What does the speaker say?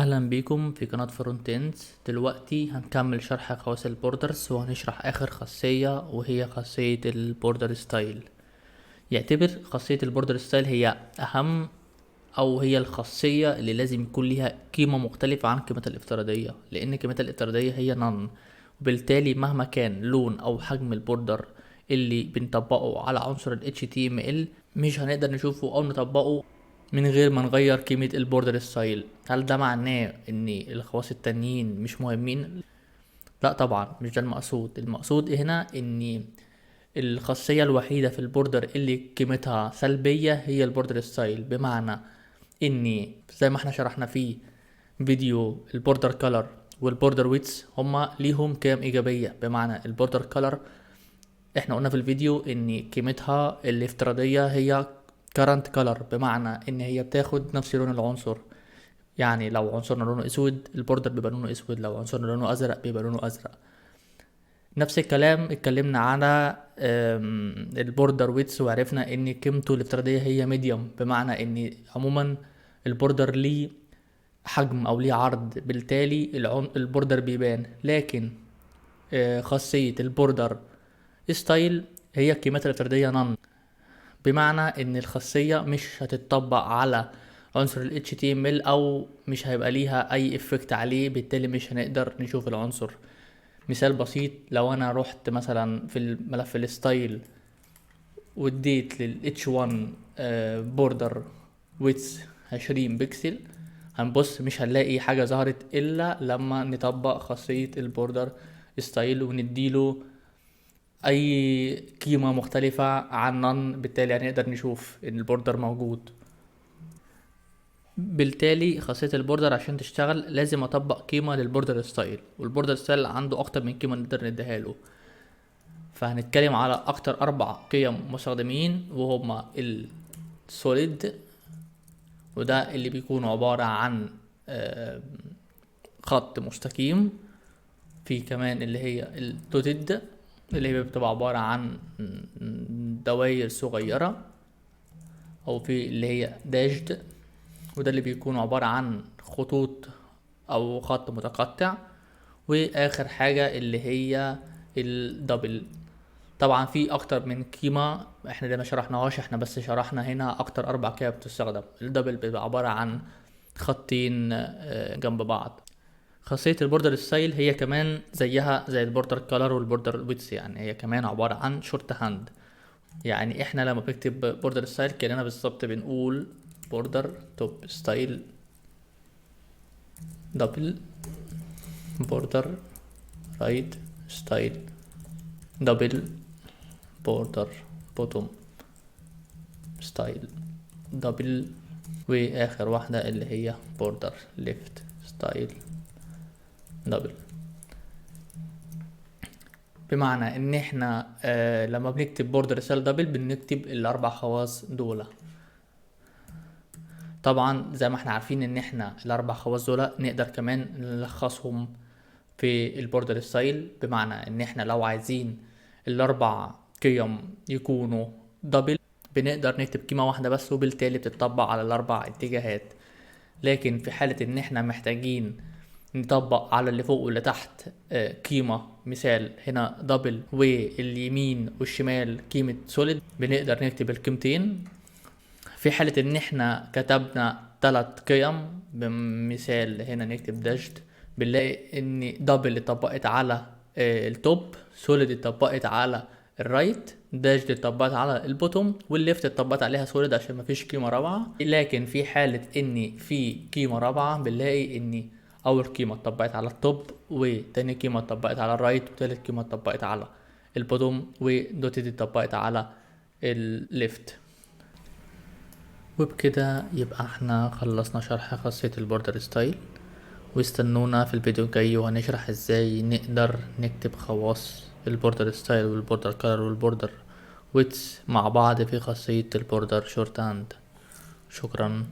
اهلا بيكم في قناة Front Ends. دلوقتي هنكمل شرح خواص ال borders وهنشرح اخر خاصية وهي خاصية ال border style. يعتبر خاصية ال border style هي اهم او هي الخاصية اللي لازم يكون ليها قيمة مختلفة عن قيمتها الافتراضية، لان قيمتها الافتراضية هي none، وبالتالي مهما كان لون او حجم ال border اللي بنطبقه على عنصر ال HTML مش هنقدر نشوفه او نطبقه من غير ما نغير قيمة ال border style. هل ده معناه ان الخواص التانيين مش مهمين؟ لا طبعا مش ده المقصود. المقصود هنا ان الخاصية الوحيدة في ال border اللي قيمتها سلبية هي ال border style، بمعنى ان زي ما احنا شرحنا في فيديو ال border color وال border width هما ليهم قيم ايجابية. بمعنى ال border color احنا قلنا في الفيديو ان قيمتها الافتراضية هي current color، بمعنى ان هي بتاخد نفس لون العنصر. يعني لو عنصرنا لونه اسود ال border بيبقى لونه اسود، لو عنصرنا لونه ازرق بيبقى لونه ازرق. نفس الكلام اتكلمنا على ال border width وعرفنا ان قيمته الافتراضية هي medium، بمعنى ان عموما ال border ليه حجم او ليه عرض، بالتالي ال border بيبان. لكن خاصية ال border style هي قيمتها الافتراضية none، بمعنى ان الخاصية مش هتتطبق على عنصر ال HTML او مش هيبقى ليها اي effect عليه، بالتالي مش هنقدر نشوف العنصر. مثال بسيط، لو انا رحت مثلا في الملف ال style واديت لل H1 border width 20 بكسل، هنبص مش هنلاقي حاجة ظهرت الا لما نطبق خاصية ال border style ونديله اي قيمة مختلفة عن none، بالتالي هنقدر نشوف ان ال border موجود. بالتالي خاصية ال border عشان تشتغل لازم اطبق قيمة لل border style، وال border style عنده اكتر من قيمة نقدر نديها له. فهنتكلم على اكتر 4 قيم مستخدمين، وهما ال solid، وده اللي بيكون عبارة عن خط مستقيم. في كمان اللي هي ال dotted اللي هي بتبقى عبارة عن دوائر صغيرة، او في اللي هي dashed، وده اللي بيكون عبارة عن خطوط او خط متقطع. واخر حاجة اللي هي ال double. طبعا في اكتر من قيمة احنا ده ما شرحناهاش، احنا بس شرحنا هنا اكتر 4 قيم بتستخدم. ال double بيبقى عبارة عن خطين جنب بعض. خاصية ال border style هي كمان زيها زي ال border color وال border width، يعني هي كمان عبارة عن shorthand. يعني احنا لما بنكتب border style كأننا بالظبط بنقول border top style double border right style double border bottom style double، واخر واحدة اللي هي border left style double. بمعنى ان احنا لما بنكتب border style double بنكتب الاربع خواص دول. طبعا زي ما احنا عارفين ان احنا الاربع خواص دول نقدر كمان نلخصهم في ال border style، بمعنى ان احنا لو عايزين الاربع قيم يكونوا double بنقدر نكتب قيمة واحدة بس، وبالتالي بتطبق على الاربع اتجاهات. لكن في حالة ان احنا محتاجين نطبق على اللي فوق واللي تحت قيمة، مثال هنا double واليمين والشمال قيمة solid، بنقدر نكتب القيمتين. في حالة ان احنا كتبنا 3 قيم، بمثال هنا نكتب dashed، بنلاقي ان double اتطبقت على ال top، solid اتطبقت على ال right، dashed اتطبقت على ال bottom، وال left اتطبقت عليها solid عشان مفيش قيمة رابعة. لكن في حالة ان في قيمة رابعة بنلاقي ان اول قيمة اتطبقت على ال top، وتاني قيمة اتطبقت على ال right، وتالت قيمة اتطبقت على ال bottom، و dotted اتطبقت على ال left. وبكده يبقى احنا خلصنا شرح خاصية ال border style، واستنونا في الفيديو الجاي وهنشرح ازاي نقدر نكتب خواص ال border style وال border color وال border width مع بعض في خاصية ال border shorthand. شكرا.